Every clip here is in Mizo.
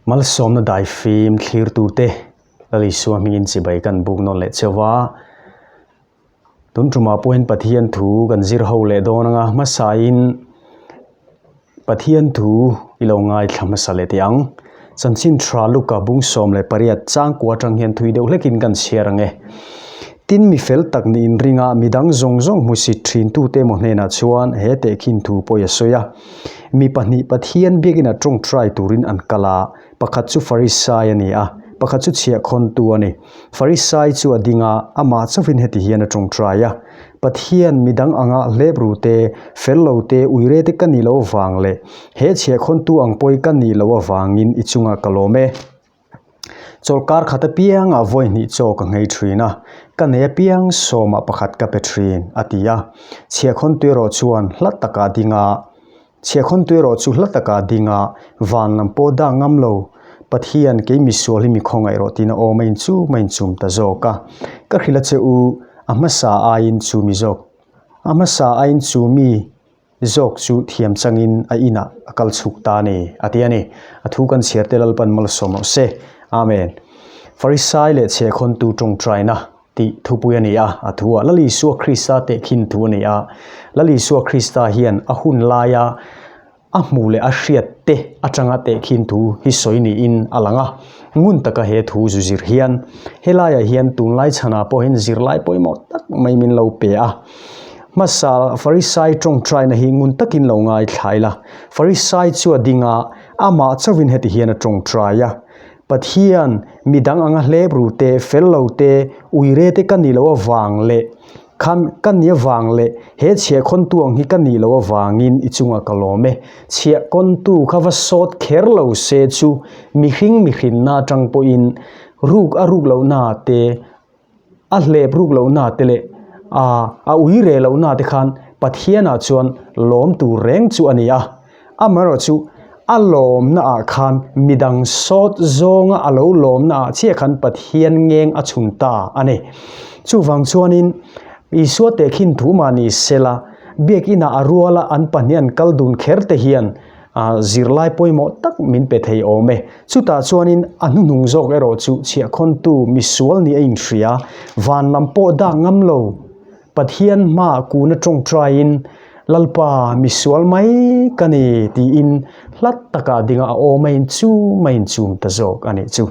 Malsawmna daifim thlirtute Lal Isua hmingin chibai kan buk nawn leh cheu a. Tun tumah pawhin Pathian thu kan zir ho leh dawn anga hmasain Pathian thu i lo ngaithla hmasa leh teh ang. Chanchin tha Luka bung 18 changkua atang hian thui deuh hlekin kan chhiar ang e. Tin mi fel tak nih inringa midang zawng zawng hmusit thintute emaw hnenah chuan he tehkhin thu pawi a sawi a. Mi pahnih Pathian biakina tawngtai turin an kal a, pakhat chu Farisai a ni a, pakhat chu chhiahkhawntu a ni. Farisai chu a ding a, amah chauhin heti hian a tawngtai a, Pathian, midang anga hlep ru te, fel lo te, uire te ka nih loh avang leh he chhiahkhawntu ang pawi ka nih loh avangin i chungah ka lawm e. Chawlhkar khat apiangah vawi hnih chaw ka nghei thin a, ka nei apiang sawmah pakhat ka pe thin, a ti a. Chhiahkhawntu erawh chuan hla takah a ding a, Chhiahkhawntu erawh chu hla takah a ding a, van lam pawh dah ngam lo, Pathian, kei misual hi mi khawngaih rawh tiin a awm a inchum a inchum ta zawk a. Ka hrilh a che u, a hmasa aiin chu mi zawk, a hmasa aiin chu mi Zawk chu thiam changin a inah a kal chhuk ta a ni, a ti a ni. A thu kan chhiar te Lalpan malsawm rawh se. Amen. Farisai leh chhehkhawntu tawngtaina tih thupui a ni a, a thu ah Lal Isua Krista tehkhin thu a ni a. Lal Isua Krista hian a hun laia a hmuh leh a hriat te atanga tehkhin thu hi sawi niin a lang a. Ngun taka he thu zu zir hian helaiah hian tunlai chhanah pawhin zirlai pawimawh tak mai min lo pe a. Hmasa Farisai tawngtaina hi ngun takin lo ngaithla ila. Farisai chu a ding a, amah chauhin heti hian a tawngtai a, Pathian, midang anga hlep ru te, fel lo te, uire te ka nih loh avang leh kha ka nih avang leh he chhiahkhawntu ang hi ka nih loh avangin i chungah ka lawm e. Chhiahkawntu kha va sawt kher lo se chu mihring mihrinna atang pawhin ruk a ruk lohna te, A hlep ruk lohna te leh a a ui reh lohna te khan Pathianah chuan lawm tur reng chu a ni a. Amaherawhchu a lawmna ah khan midang sawt zawnga a lo lawmna ah chiah khan Pathian ngeng a chhun ta a ni. Chuvang chuanin Isua tehkhin thu mah ni sela biakinah a ruala an pahnih an kal dun kher te hian Zirlai pawimawh tak min pe thei awm e. Chutah chuanin a hnuhnung zawk erawh chu chhiahkhawntu misual nih a inhria, van lam pawh dak ngam lo. Pathian hmaah kuna tawngtaiin, Lalpa, misual mai ka ni tiin hlat takah dinga a awm a inchum a inchum ta zawk a nih chu.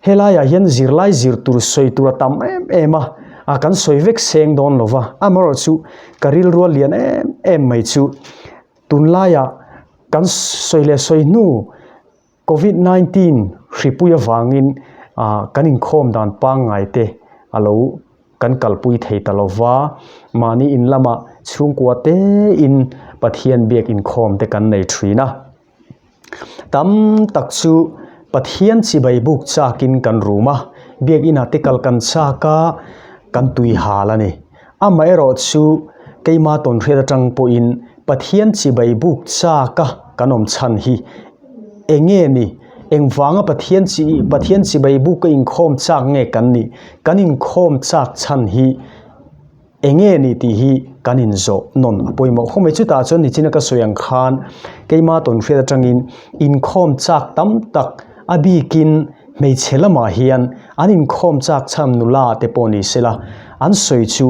Helaiah hian zirlai zir tur sawi tur a tam em em a, a kan sawi vek seng dawn lo va, amaherawhchu ka rilru a lian em em mai chu tunlaiah kan sawi leh sawi hnu covid 19 hripui avangin ah kan inkhawm dan pangngai te a lo kan kalpui thei ta lo va, mahni in lamah chhungkua tein Pathian biak inkhawm te kan nei thin a. Tam tak chu Pathian chibai buk chakin kan rum a, biakinah te kal kan chak a, kan tui hal a ni. Amaherawh chu keima tawnhriat atang pawhin Pathian chibai buk chaka kan awm chhan hi eng nge ni? Engvanga Pathian chi Pathian chibai buk a inkhawm chak nge kan nih? Kan inkhawm chak chhan hi Enge ni tih hi kan inzawh nawn a pawimawh khawp mai. Chutah chuan nichina ka sawi ang khan keima tawnhriat atangin inkhawm chak tam tak a bikin hmeichhe lamah hian an inkhawm chak chhan nula te pawh ni sela an sawi chu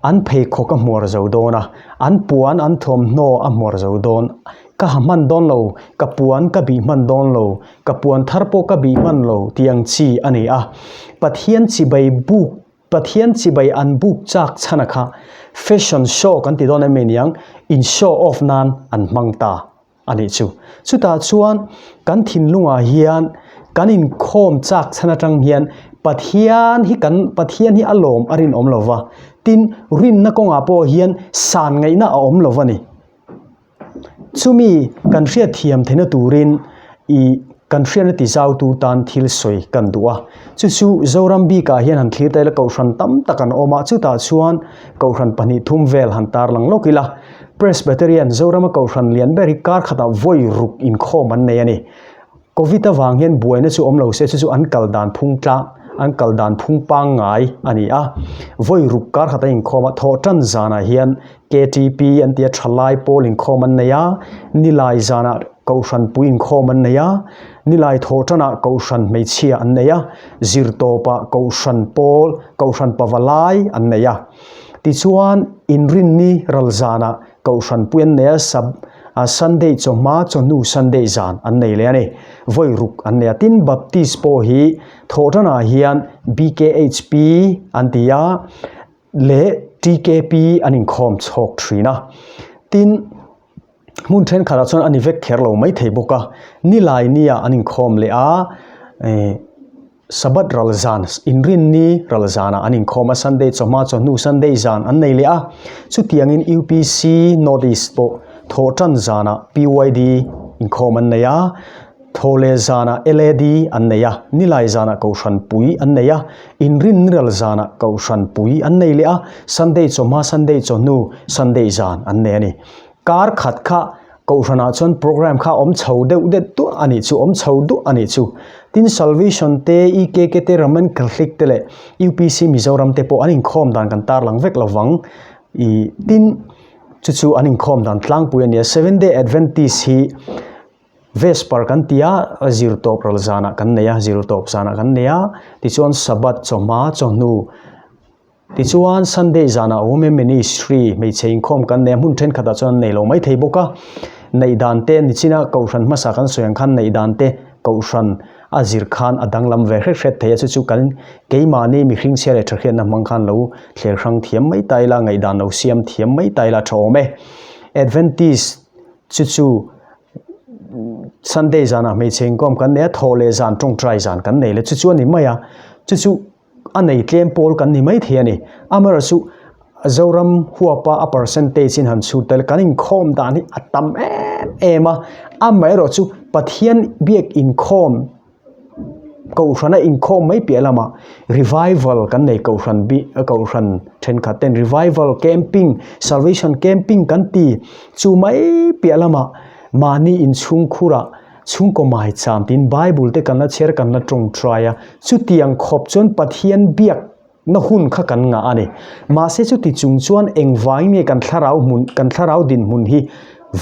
an pheikhawk a hmuar zo dawn a, an puan an thawmhnaw a hmuar zo dawn. Ka ha hman dawn lo, ka puan ka bih hman dawn lo, ka puan thar pawh ka bih hman lo tih ang chi a ni a. Pathian chibai buk Pathian chibai an buk chak chhan a kha fashion show kan ti dawn em aniang in show off nan an hmang ta a nih chu. Chutah chuan kan thinlungah hian kan inkhawm chak chhan atang hian Pathian hi kan Pathian hi a lawm a rinawm lo va, tin rinna kawngah pawh hian san ngaihna a awm lo va ni. Chumi kan hriatthiam theihna turin ih kan hriatna ti zautu tan thil sawi kan duh a. Chu chu Zoram bikah hian han thlir ta ila kohhran tam tak an awm a, chutah chuan kohhran pahnih thum vel han tarlang lawk ila. Presbyterian Zorama kohhran lian ber hi kar khatah vawi ruk inkhawm an nei a ni. Covid avang hian buaina chu awm lo se chu chu an kal dan phung tlang an kal dan phung pangngai a ni a. Vawi ruk kar khat a inkhawm a, thawh tan zanah hian KTP an tia thalai pawl inkhawm an nei a, nilai zanah. Kohhran pui inkhawm an nei a, Nilai thawhtanah Kohhran hmeichhia an nei a, Zirtawpah Kohhran pawl, Kohhran pavalai an nei a. Tichuan, Inrinni ral zanah Kohhran pui an nei a, Sab Sunday chawhma chawhnu Sunday zan an nei leh a ni. Vawi ruk an nei a. Tin, Baptist pawh hi thawhtanah hian BKHP an ti a, leh TKP an inkhawm chhawk thin a. Tin, hmun thenkhatah chuan a ni vek kher lo mai thei bawk a, nilai nia an inkhawm leh a, eh Sabbath ral zan, inrinni ral zanah an inkhawm a, Sunday chawhma chawhnu Sunday zan an nei leh a, chutiangin UPC North East pawh thawhtan zanah PYD inkhawm an nei a, Thawhleh zanah LAD an nei a, Nilai zanah Kohhran pui an nei a, Inrinni ral zanah Kohhran pui an nei leh a, Sunday chawhma Sunday chawhnu Sunday zan an nei a ni. Kar khat kha Kohhranah chuan program kha awm chho deuh deuh duah a nih chu, awm chho duah a nih chu. Tin Salvation te, EKK te, Roman Catholic te leh UPC Mizoram te pawh an inkhawm dan kan tarlang vek lovang. Ih tin chu chu an inkhawm dan tlangpui a ni a, Seventh Day Adventist hi Vesper kan ti a, zirtawp ral zanah kan nei a, zirtawp zanah kan nei a, tichuan Sabbath chawhma chawhnu, tichuan Sunday zanah Women Ministry hmeichhe inkhawm kan nei a, hmun thenkhatah chuan an nei lo maithei bawk a, neih dan te nichina Kohhran hmasa kan sawi ang khan neih dan te Kohhran a zir khan a danglam ve hret hret thei a, chu chu kan keimahni mihring chhia leh thahriatna hmang khan lo thler hrang thiam mai ta ila, ngaihdan lo siam thiam mai ta ila tha awm e. Adventist Chu chu Sunday zanah hmeichhe inkhawm kan nei a, thawh leh zan tawngtai zan kan nei leh chu chu a ni mai a, chu chu a nei tlem pawl kan ni mai thei a ni. Amaherawhchu chu Zoram huapa a percentage in han chhut tel kan inkhawm dan hi a tam em em a, amaherawhchu chu Pathian biak inkhawm Kohhrana inkhawm mai piah lamah revival kan nei kohhran bi kohhran thenkhat ten revival camping salvation camping kan ti chu mai piah lamah mahni inchhung khurah chhungkaw mai cham tiin bible te kan la chhiar kan la tawngtai a chutiang khawp chuan Pathian biak na hun kha kan ngah a ni mahse chuti chung chuan engvangin nge kan thlarau hmun kan thlarau dinhmun hi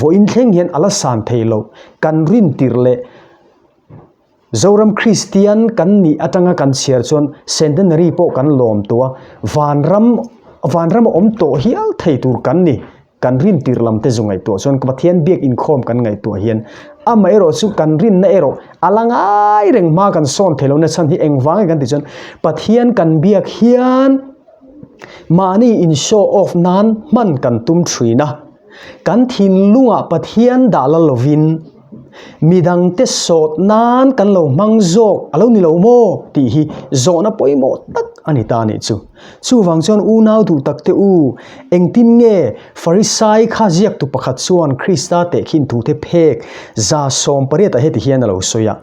vawiin thleng hian a la san thei loh kan rin tirh leh. Zoram Kristian kan nih atanga kan chhiar chuan centenary pawh kan lawm tawh a, vanram vanrama awm tawh hial thei tur kan ni. Kan rin tir lam te zu ngaihtuah chuan Pathian biak inkhawm kan ngaihtuah hian amaherawh chu kan rinna erawh a la ngai reng hma kan sawn thei lohna chhan hi engvang nge kan tih chuan Pathian kan biak hian mahni in show off nan hman kan tum thin a. Kan thinlungah Pathian dah la lovin midangte sawt nan kan lo hmang zawk a lo ni lo maw tih hi zawhna pawimawh tak a ni ta a nih chu. Chuvang chuan unau duh tak te u, engtin nge Farisai kha ziaktu pakhat chuan Krista tehkhin thute phek 180 ah heti hian a lo sawi a.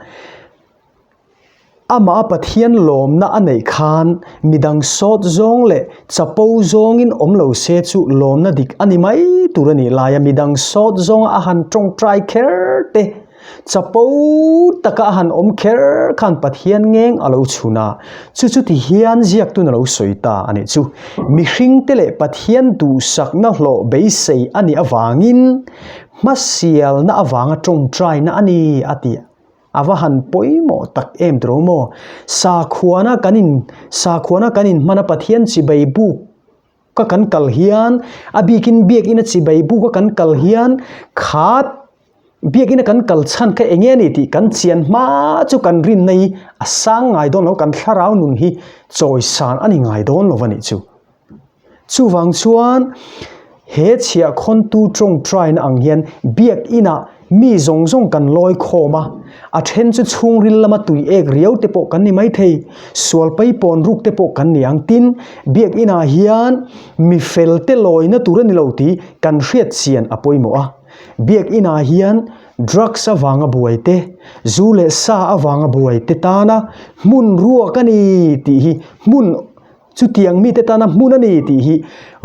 Amah a Pathian lawmna a neih khan midang sawt zawng leh chapo zawngin awm lo se chu lawmna dik a ni mai tur a nih laia midang sawt zawnga a han tawngtai kher te, chapo taka a han awm kher khan Pathian ngeng a lo chhun a, chu chu ti hian ziaktun a lo sawi ta a nih chu. Mihringte leh Pathian duhsakna hlawh beisei a nih avangin hmasialna avanga tawngtaina a ni a ti. A va han pawimawh tak em tiro maw? Sakhuana kan in sakhuana kan in hmana Pathian chibai buk ka kan kal hian a bikin biakina chibai buk a kan kal hian khat biakina kan kal chhan kha enge a ni tih kan chian hma chu kan rinna hi a sang ngai dawn lo kan thlarau nun hi chawisan a ni ngai dawn lo a nih chu. Chuvang chuan he chhiahkhawntu tawngtaina ang hian biakinah mi zawng zawng kan lawi khawm a, a then chu chhungril lama tui ek riau te pawh kan ni maithei, sual paipawn ruk te pawh kan ni ang. Tin, biakinah hian mi fel te lawina tur a ni lo tih kan hriat chian a pawimawh a. Biakinah hian drugs avanga buai te, zu leh sa avanga buai te tana hmun ruak a ni tih hi hmun Chutiang mite tana hmun a ni tih hi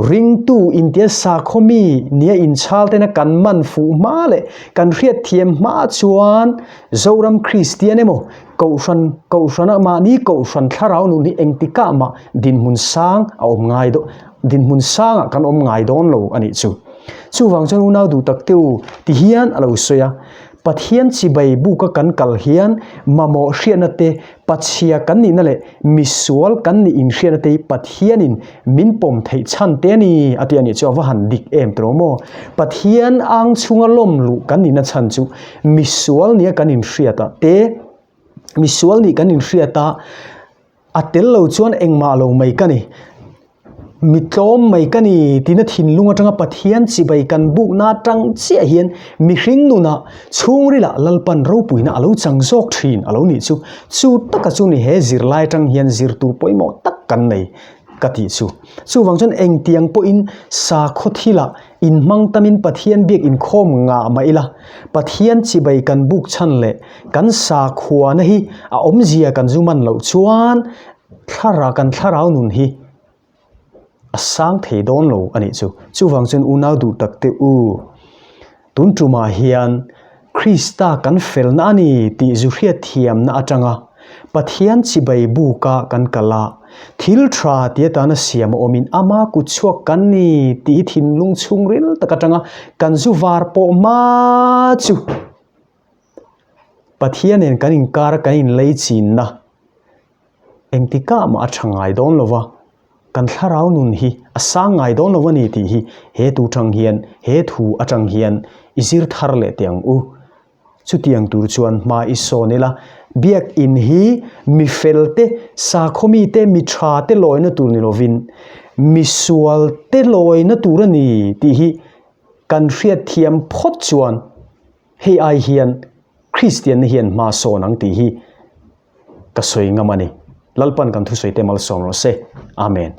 ringtu intia sakhaw mi nia inchhal tena kan man fuh hma leh kan hriatthiam hma chuan Zoram Kristian emaw Kohhran Kohhrana mahni Kohhran thlarau nun hi engtikah mah dinhmun sang a awm ngai daw dinhmun sangah kan awm ngai dawn lo a nih chu. Chuvang chuan unau duh tak te u ti hian a lo sawi a. Pathian chibai buka kan kal hian mamawh hriatna te, pachhia kan nihna leh misual kan nih inhriatna te hi Pathianin min pawm theih chhan te a ni a ti a nih chu a va han dik em tawh maw? Pathian ang chhunga lawm luh kan nihna chhan chu misual nia kan inhriat ah te, misual nih kan inhriat a, A tel lo chuan engmah lo mai ka ni. Mi tlawm mai ka ni tina thinlung atanga Pathian chibai kan bukna atang chiah hian mihring nunah chhungrilah Lalpan ropuina a lo chang zawk thin a lo nih chu. Chu taka chu ni he zirlai atang hian zirtur pawimawh tak kan nei ka tih chu. Chuvang chuan engtiang pawhin sakhaw thilah Inhmang tamin Pathian biak inkhawm ngah mah ila, Pathian chibai kan buk chhan leh kan sakhuana hi a awmzia kan zu man loh chuan thlara kan thlarau nun hi a sang thei dawn lo a nih chu. Chuvang chuan unau duh tak te u, tun tumah hian Krista kan felna a ni tih zu hriatthiamna atanga Pathian chibai buka kan kal a, thil tha ti atana siam a awmin ama kut chhuak kan ni tih hi thinlung chhungril tak atanga kan zu var pawh hma chu Pathian nen kan inkar a kan inlei chinna Engtikah mah a tha ngai dawn lo va, kan thlarau nun hi a sang ngai dawn lo a ni tih hi he tu tang hian, he thu atang hian i zir thar leh teh ang u. Chutiang tur chuan hma i sawn ila, Biakin hi mi fel te, sakhaw mi te, mi tha te lawina tur ni lovin, mi sual te lawina tur a ni tih hi kan hriatthiam phawt chuan hei ai hian Kristianna hian hma sawn ang tih hi ka sawi ngam a ni. Lalpan kan thusawi te malsawm rawh se. Amen.